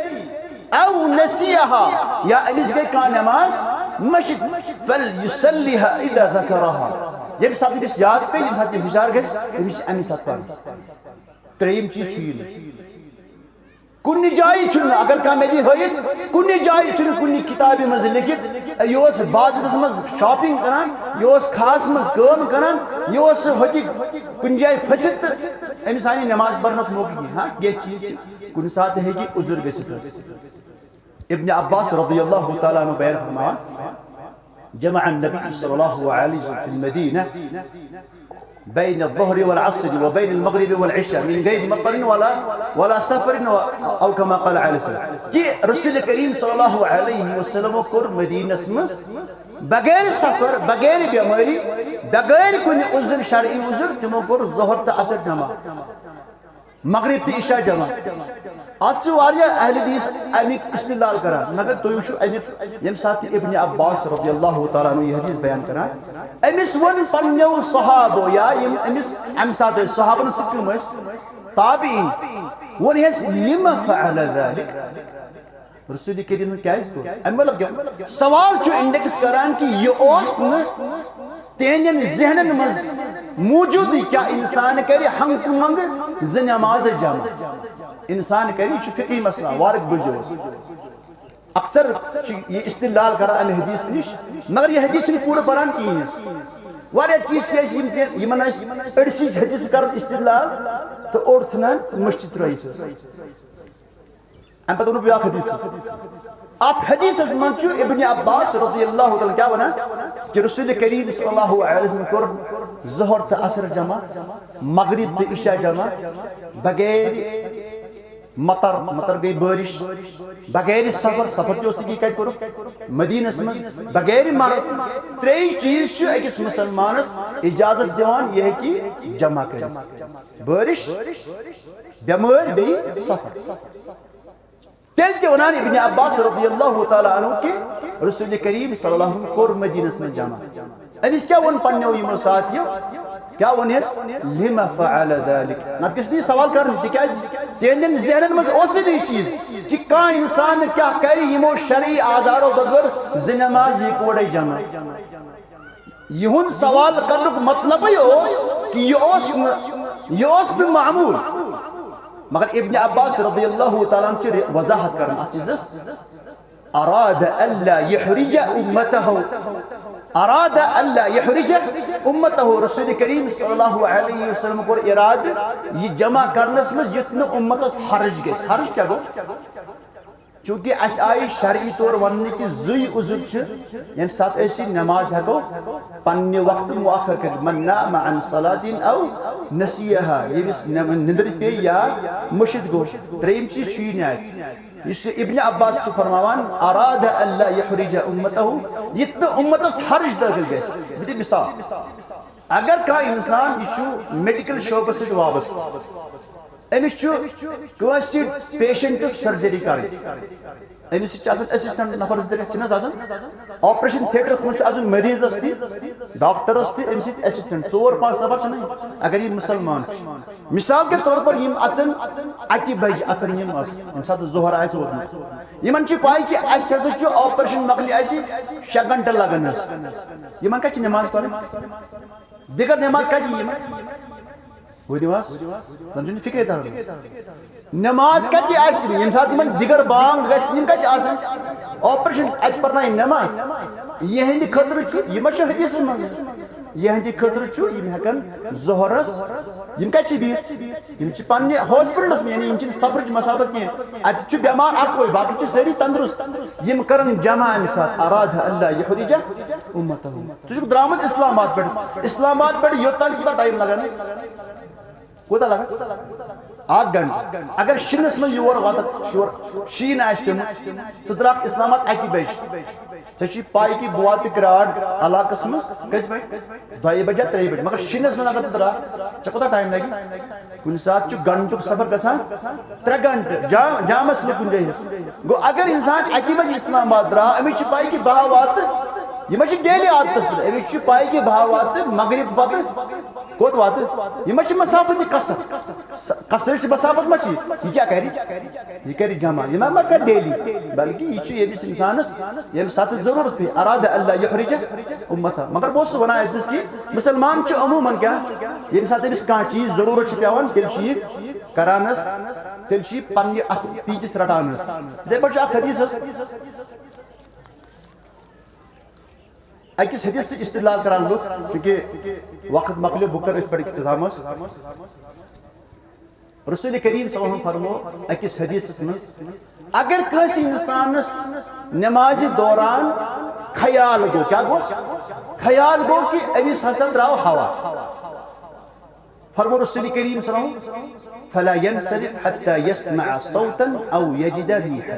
او نسیها، یا أمِس گٔے کانٛہہ نماز مٔشِتھ، فلیصلیها اذا ذکرها، ییٚمہِ ساتہٕ أمِس یاد پیٚیہِ، ییٚمہِ ساتہٕ یہِ ہُشار گژھِ، أمِس چھِ اَمی ساتہٕ پَرُن۔ ترٛیٚیِم چیٖز چھُ یہِ نہٕ۔ کُنہِ جایہِ چھُنہٕ، اگر کانٛہہ مےٚ دی ہٲیِتھ، کُنہِ جایہِ چھُنہٕ کُنہِ کِتابہِ منٛز لیکھِتھ، یہِ اوس بازرَس منٛز shopping کران، یہِ اوس کھاہَس منٛز کٲم کران، یہِ اوس ہوٚتہِ کُنہِ جایہِ پھٔسِتھ تہٕ أمِس آیہِ نہٕ نماز پرنَس موقعہٕ کِہیٖنۍ۔ ہاں، کینٛہہ چیٖز چھِ، کُنہِ ساتہٕ ہیٚکہِ عذر گٔژھِتھ حظ۔ ابن عباس رضی اللہ تعالیٰ عنہ بیان فرماوان، جمع النبي صلى الله عليه وسلم في المدينة بين الظهر والعصر وبين المغرب والعشاء من غير مطر ولا ولا سفر و- أو كما قال عليه السلام. کہ رسول کریم صلی اللہ علیہ وسلم کوٚر مدینس منٛز بغیر سفر، بغیر بیمٲری، بغیر کُنہِ عذر، شرعی عذر، تِمو کوٚر ظہر تہٕ عصر جمع، مغرب تہٕ عشاء جمع۔ اتھ چھِ واریاہ اہل حدیث امیُک استدلال کران، مگر تُہۍ وٕچھِو امیُک، ییٚمہِ ساتہٕ تہِ ابن عباس رضی اللہ تعالیٰ عنہ یہِ حدیث بیان کران، أمِس ووٚن پننیو صحابو یا یِم أمِس امہِ ساتہٕ ٲسۍ، صحابن سۭتۍ کٕم ٲسۍ؟ تابعین۔ ووٚن ہس، "لم فعل ذلك؟" رسول کریم کیازِ کوٚر؟ اَمہِ مطلب کیٛاہ؟ سوال چھُ انڈیکس کران کہ یہِ اوس نہٕ تِہنٛدٮ۪ن ذہنن منٛز موجودٕے، کیا انسان کرِ ہنگہٕ منگہٕ زٕ نمازٕ جمع؟ انسان کرِ، یہِ چھُ فقہی مسئلہ، وارٕ بُجوس۔ اکثر چھِ یہِ استدلال کران امہِ حدیث نِش، مگر یہِ حدیث چھُنہٕ پوٗرٕ پران کِہیٖنۍ۔ واریاہ چیٖز چھِ اَسہِ یِم تہِ، یِمن أسۍ أڑسٕے چھِ حدیث کران استدلال تہٕ اوٚڑ ژھٕنان مٔشتٕے ترٲیِتھ۔ امہِ پتہٕ ووٚنُکھ بیٛاکھ حدیث۔ اتھ حدیثس منٛز چھُ ابن عباس رضی اللہ تعالیٰ کیٛاہ ونان؟ کہ رسول کریم صلی اللہ علیہ وسلم کوٚر ظہر تہٕ عصر جمع مغرب تہٕ عشاء جمع بغیر مطر، مطر گٔے بٲرِش، بغیر سفر، سفر تہِ اوس نہٕ کِہیٖنۍ، کتہِ کوٚرُکھ؟ مدینس منٛز۔ بغیر مرض، ترٛیٚیہِ چیٖز چھِ أکِس مسلمانس اجازت دِوان یہِ ہیٚکہِ جمع کٔرِتھ، بٲرِش، بٮ۪مٲرۍ، بیٚیہِ سفر۔ تیٚلہِ تہِ وَنان ابن عباس رضی اللہ تعالیٰ عنہ کہ رسول کریم صلی اللہ علیہ وسلم کوٚر مدینس منٛز جمع۔ أمِس کیٛاہ ووٚن پننیو یِمو ساتھیو؟ کیٛاہ ووٚن اَسہِ؟ "لم فعل ذلك؟" نتہٕ گژھِ نہٕ یہِ سوال کرُن، تِکیٛازِ تِہنٛدٮ۪ن ذہنن منٛز اوسُے نہٕ یہِ چیٖز کہ کانٛہہ انسان کیٛاہ کرِ یِمو شرعی آزارو بغٲر زٕ نماز یِکوَٹے جمع۔ یِہُنٛد سوال کرنُک مطلبٕے اوس کہ یہِ اوس نہٕ، یہِ اوس نہٕ معمول۔ مگر ابن عباس رضی اللہ تعالیٰ عنہ چھِ وضاحت کران اتھ چیٖزس، "اراد الا يحرج امته، اراد الا يحرج امته"۔ رسول کریم صلی اللہ علیہ وسلم کوٚر ارادٕ یہِ جمع کرنس منٛز، یُتھ نہٕ امتس حرج گژھِ۔ حرج کیٛاہ گوٚو؟ چونکہ اسہِ آیہِ شرعی طور وننہٕ کہ زٕے عذر چھِ، ییٚمہِ ساتہٕ أسۍ یہِ نماز ہٮ۪کو پننہِ وقتہٕ مؤخر کٔرِتھ۔ "من نام عن صلاة او نسیها"، ییٚمِس نٮ۪م-، نِندرِ پیٚیہِ یا مٔشِتھ گوٚو۔ ترٛیٚیِم چیٖز چھُ یہِ نہٕ اتہِ۔ یُس یہِ ابن عباس چھُ فرماوان، "اراد الا يحرج امته"، یِتھ نہٕ امتس حرج دٲخل گژھِ۔ بہٕ دِمہٕ مثال۔ اگر کانٛہہ انسان، یہِ چھُ میڈیکل شعبس سۭتۍ وابستہٕ، أمِس چھُ کٲنٛسہِ پیشنٹس سرجری کرٕنۍ، أمِس سۭتۍ چھِ آسان اسسٹنٹ نفر زٕ ترٛےٚ، چھِنہٕ حظ آسان؟ آپریشن تھیٹرس منٛز چھُ آسان مریضس تہِ، ڈاکٹرس تہِ، أمِس سۭتۍ اسسٹنٹ، ژور پانٛژھ نفر چھِنہٕ؟ اگر یہِ مسلمان چھُ، مثال کے طور پر یِم اژن اکہِ بجہِ، اژن یِم آز، ییٚمہِ ساتہٕ ظہر آسہِ ووتمُت، یِمن چھِ پاے کہِ اسہِ ہسا چھُ آپریشن مۄکلہِ اسہِ شےٚ گھنٹہٕ لگان حظ۔ یِمن کتہِ چھِ نماز پرٕنۍ؟ دِگر نماز کتہِ یِیہِ یِمن؟ ؤنِو حظ، زن چھُنہٕ فِکرے تران۔ نماز کتہِ آسہِ؟ ییٚمہِ ساتہٕ یِمن دِگر بانگ گژھِ، یِم کتہِ آسن؟ آپریشن، اتہِ پرناوِ نماز۔ یِہنٛدِ خٲطرٕ چھُ، یہِ ما چھُ حدیثس منٛز؟ یِہنٛدِ خٲطرٕ چھُ، یِم ہٮ۪کن ظہرس، یِم کتہِ چھِ بِہِتھ؟ یِم چھِ پننہِ ہاسپٹلس منٛز، یعنی یِم چھِنہٕ سفرٕچ مسافت کینٛہہ۔ اتہِ چھُ بٮ۪مار اکوے، باقٕے چھِ سٲری تندرست۔ یِم کرن جمع امہِ ساتہٕ، اراد اللہ یحرج امتہ۔ ژٕ چھُکھ درامُت اسلام آباد پٮ۪ٹھ، اسلام آباد پٮ۪ٹھ یوٚت تام کوٗتاہ ٹایم لگان؟ کوٗتاہ لگان؟ اکھ گھنٹہٕ۔ اگر شِنَس منٛز یور واتَکھ، شور، شیٖن آسہِ پیوٚمُت، ژٕ درٛاکھ اسلام آباد اَکہِ بجہِ، ژےٚ چھُے پَے کہِ بہٕ واتہٕ کرٛاڈ علاقَس منٛز کٔژِ بجہِ؟ دۄیہِ بجہِ یا ترٛیٚیہِ بجہِ۔ مگر شِنَس منٛز اگر ژٕ درٛاکھ، ژےٚ کوٗتاہ ٹایم لَگہِ؟ کُنہِ ساتہٕ چھُ گھنٹُک سفر گژھان ترٛےٚ گھنٹہٕ، جام، جامَس لُکُن جایہِ۔ گوٚو اگر اِنسان اَکہِ بجہِ اسلام آباد درٛاو، أمِس چھِ پَے کہِ بہٕ ہا واتہٕ، یہِ ما چھِ ڈیلی عادتَس پٮ۪ٹھ، أمِس چھِ پَے کہِ بہٕ ہا واتہٕ مغرب پَتہٕ۔ کوٚت واتہٕ؟ یہِ ما چھِ مسافت یہِ قصر؟ س-، قصرٕچ مسافت ما چھِ یہِ؟ یہِ کیٛاہ کَرِ؟ یہِ کَرِ جمع۔ یہِ ما، ما کَرِ ڈیلی، بلکہِ یہِ چھُ ییٚمِس اِنسانَس ییٚمہِ ساتہٕ ضروٗرت پیٚیہِ، اراد اللہ یحرج امتہ۔ مگر بہٕ اوسُس وَنان اَتہِ نَس کہِ مُسلمان چھُ عموٗماً کیٛاہ؟ ییٚمہِ ساتہٕ أمِس کانٛہہ چیٖز ضروٗرت چھِ پٮ۪وان، تیٚلہِ چھُ یہِ کران حظ، تیٚلہِ چھُ یہِ پننہِ اَتھٕ پیٖنتِس رَٹان حظ۔ یِتھَے پٲٹھۍ چھُ اَکھ حدیٖث حظ، أکِس حدیث سۭتۍ استدلال کران لُکھ، چونکہ وقت مۄکلیو، بہٕ کرٕ أتھۍ پٮ۪ٹھ اختتامس۔ رسول کریم صلی اللہ علیہ وسلم فرمو أکِس حدیثس منٛز، اگر کٲنٛسہِ انسانس نمازِ دوران خیال گوٚو، کیٛاہ گوٚو؟ خیال گوٚو کہِ أمِس ہسا درٛاو ہوا۔ فرموو رسول کریم صلی اللہ علیہ وسلم، "فلا ينصرف حتى يسمع صوتا أو يجد ريحا"۔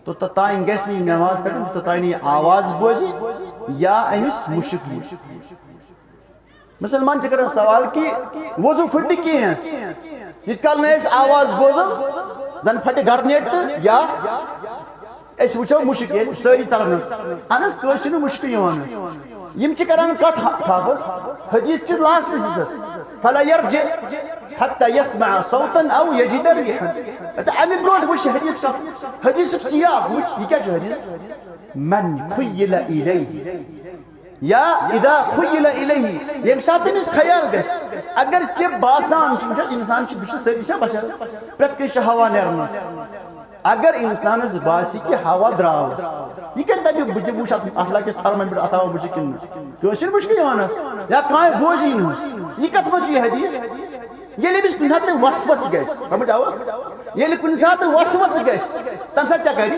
توٚتام گژھِ نہٕ یہِ نماز پرٕنۍ، توٚتام نہٕ یہِ آواز بوزِ یا أمِس مُشُک یی۔ مسلمان چھِ کران سوال کہِ وضو پھٕٹہِ کِہیٖنۍ، یہِ کال نہٕ أسۍ آواز بوزو، زن پھٹہِ گرنیٹ تہٕ یا أسۍ وٕچھو مُشُک، ییٚلہِ سٲری ژلن۔ اہن حظ، کٲنٛسہِ چھُنہٕ مُشکٕے یِوان حظ۔ یِم چھِ کران کتھ ہا-، تھپھ حظ، حدیث چھِ لاسٹس حصس، "فلا يرجع حتى يسمع صوتا أو يجد ريحا"۔ تہٕ امہِ برونٛٹھ وٕچھ حدیث کتھ، حدیثُک سیاق وٕچھ، یہِ کیٛاہ چھُ حدیث؟ "من خيل إليه"۔ یا اذا خیل الیہ، ییٚمہِ ساتہٕ تٔمِس خیال گژھِ، اگر ژےٚ باسان چھُ، وٕچھ حظ، انسان چھُ، بہٕ چھُس سٲری چھا بچان، پرٛٮ۪تھ کٲنٛسہِ چھِ ہوا نیران۔ اگر انسانس باسہِ کہِ ہوا درٛاو، یہِ کَتہِ دَپہِ، "بہٕ تہِ وٕچھ اَتھ، اَتھ لَگٮ۪س تھرمومیٹر، اَتھ ہوا بٕجہِ کِنہٕ نہٕ"؟ کٲنٛسہِ چھُنہٕ مُشکِل یِوان حظ۔ یا کانٛہہ بوزی نہٕ حظ۔ یہِ کَتھ منٛز چھُ یہِ حدیث؟ ییٚلہِ أمِس کُنہِ ساتہٕ تہِ وسوس گژھِ، سمجھ آوس؟ ییٚلہِ کُنہِ ساتہٕ وسوس گژھِ، تَمہِ ساتہٕ کیٛاہ کَرِ؟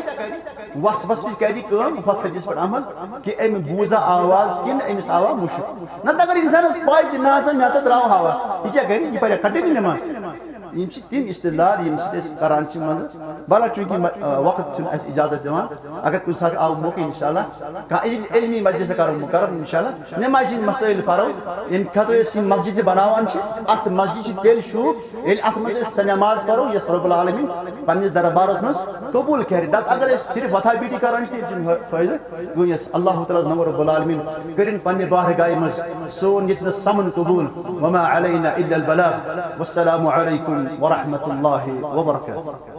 وسوس وِزِ کَرِ یہِ کٲم، ہۄتھ حدیث پٮ۪ٹھ عمل کہِ أمۍ بوٗزا آواز کِنہٕ أمِس آوا مُشُک۔ نَتہٕ اگر اِنسانَس پَے چھِ، نہ سا مےٚ ہسا درٛاو ہوا، یہِ کیٛاہ کَرِ؟ یہِ پَرِ continue نٮ۪ماز۔ یِم چھِ تِم استدلال ییٚمہِ سۭتۍ أسۍ کران چھِ منٛزٕ۔ بلہ چوٗنٛکہِ مہ-، آ، وقت چھُنہٕ اَسہِ اِجازت دِوان، اگر کُنہِ ساتہٕ آو موقعہٕ اِنشاءاللہ کانٛہہ علم-، علمی مجلس کرو مقرر اِنشاءاللہ، نٮ۪مازِ ہِنٛدۍ مسٲیِل پَرو، ییٚمہِ خٲطرٕ أسۍ یِم مسجد تہِ بناوان چھِ، اَتھ مسجد چھِ تیٚلہِ شوٗب، ییٚلہِ اَتھ منٛز أسۍ سۄ نٮ۪ماز پَرو، یۄس رب العالمین پنٛنِس دربارس منٛز قبوٗل کرِ۔ نَتہٕ اگر أسۍ صرف وۄتھا بیٖٹھی کران چھِ، تیٚلہِ چھُنہٕ فٲ-، فٲیدٕ کُنہِ۔ اللہ تعالیٰ ہس نمبر رب العالمین کٔرِن پنٛنہِ بارگاہہِ منٛز سون ییٚتہِ نَس سَمُن قبوٗل۔ وما علينا إلا البلاغ۔ والسلام عليكم ورحمة الله وبركاته۔